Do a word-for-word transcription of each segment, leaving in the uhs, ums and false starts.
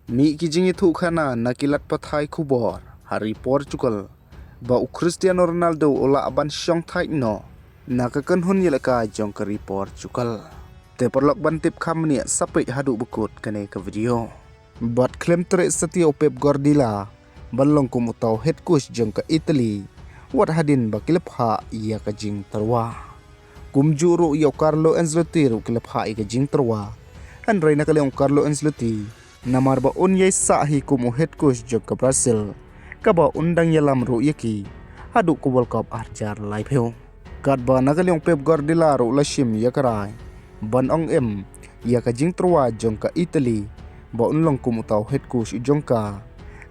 Mih ki jingïathuhkhana na ki lad pathai khubor ha ri Portugal ba u Cristiano Ronaldo u lah ban shongthait noh na ka kynhun ïalehkai jong ka ri Portugal. Te paralok, ban tip kham bniah, sa peit haduh ba kut kane ka video. Bad khlem treh satia u Pep Guardiola ban long kum uta u head coach jong ka Italy, wat hadien ba ki la phah ïa ka jingtyrwa. Kumjuh ruh ïa u Carlo Ancelotti ruh ki la phah ïa ka jingtyrwa. Hynrei na ka liang u Carlo Ancelotti, namar ba un ïai sah hi kum u head coach jong ka Brazil, kaba un dang ïalam ruh ïa ki haduh ka World Cup arhajar laiphew. Katba na ka liang u Pep Guardiola ruh la shim ïa ka rai ban ong em ïa ka jingtyrwa jong ka Italy ba un long kum uta u head coach u jong ka.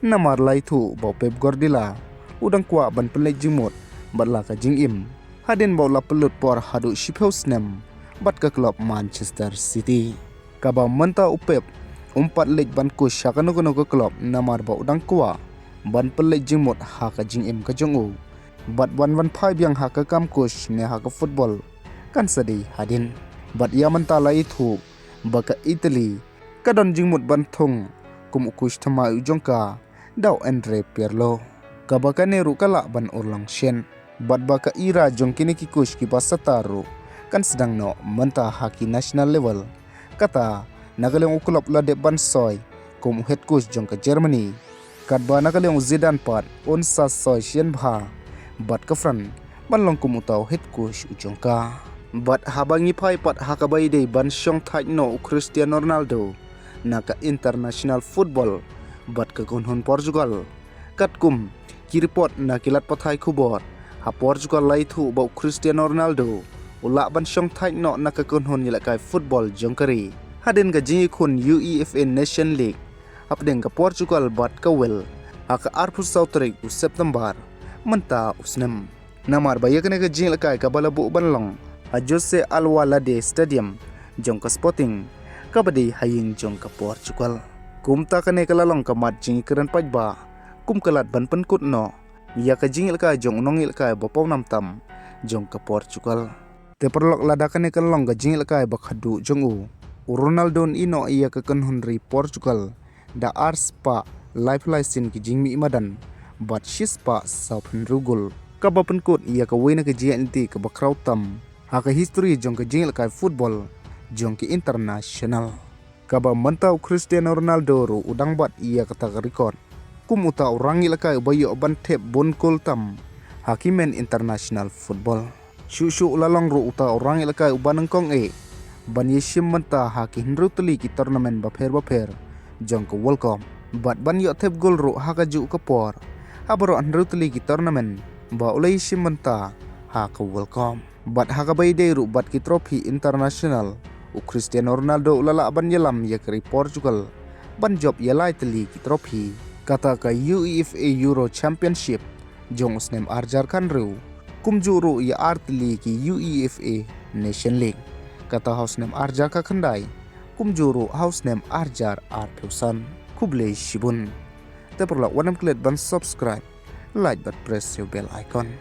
Namar la ïathuh ba u Pep Guardiola u dang kwah ban pynleit jingmut bad la ka jingim hadien ba u la pynlut por haduh shiphew snem bad ka club Manchester City. Kaba mynta u Pep um pat leit ban coach ha kano kano ka club namar ba u dang kwah ban pynleit jingmut ha ka jingim ka jong u. Bad ban wan phai biang ha ka kam coach ne ha ka football kan sa dei hadien. Bad ïa mynta la ïathuh ba ka Italy ka don jingmut ban thung kum u coach thymmai u jong ka da u Andrea Pirlo. Kaba kane ruh ka lah ban urlong shen. Bad ba ka era jong kine ki coach kiba star ruh kan sdang noh mynta ha ki national level. Kata na ka liang u club la dep ban soi kum u head coach jong ka Germany. Katba na ka liang u Zidane pat un sa soi shen bha bad ka France ban long kum uta u head coach u jong ka. Bad haba ngi phai pat ha kaba ïadei ban shongthait noh u Cristiano Ronaldo na ka international football bad ka kynhun Portugal, katkum ki report na ki lad pathai khubor, ha Portugal la ïathuh ba u Cristiano Ronaldo u lah ban shongthait noh na ka kynhun ïalehkai football jong ka ri hadien ka jingïakhun UEFA Nation League hapdeng ka Portugal bad ka Wales ha ka arphew saw tarik u September mynta u snem. Namar ba ïa kane ka jingïalehkai kaba la buh ban long ha José Alvalade Stadium jong ka Sporting, kaba dei ha ïing jong ka Portugal. Kumta kane ka la long ka mat jingïakren paidbah kum ka lad ban pynkut noh ïa ka jingïalehkai jong u nongïalehkai ba pawnam tam jong ka Portugal. Te paralok, lada kane ka long ka jingïalehkai ba khadduh jong u, u Ronaldo un ïeh noh ïa ka kynhun ri Portugal da arspah laiphew lai sien ki jingmih madan bad shispah sawphew hynriew gol, kaba pynkut ïa kawei na ka jingïaid lynti kaba khraw tam ha ka history jong ka jingïalehkai football jong ki international. Kaba mynta u Cristiano Ronaldo ruh u dang bat ïa kata ka record kum uta u rangïalehkai uba ïoh ban thep bun gol tam ha ki men international football. Shuh shuh u la long ruh uta u rangïalehkai uba nyngkong eh ban ïashim bynta ha ki hynriew tylli ki tournament bapher bapher jong ka World Cup bad ban ïoh thep gol ruh ha kajuh ka por ha baroh hynriew tylli ki tournament ba u la ïashim bynta ha ka World Cup. Bad ha kaba ïadei ruh bad ki trophy international, u Cristiano Ronaldo u la lah ban ïalam ïa ka ri Portugal ban jop ïa lai tylli ki trophy, kata ka UEFA Euro Championship jong u snem arhajar khathynriew, kumjuh ruh ïa ar tylli ki UEFA Nation League, kata ha u snem arhajar khatkhyndai, kumjuh ruh ha u snem arhajar arphew san. Khublei shibun. Te paralok, wat nym klet ban subscribe, like bad press ïa u bell icon.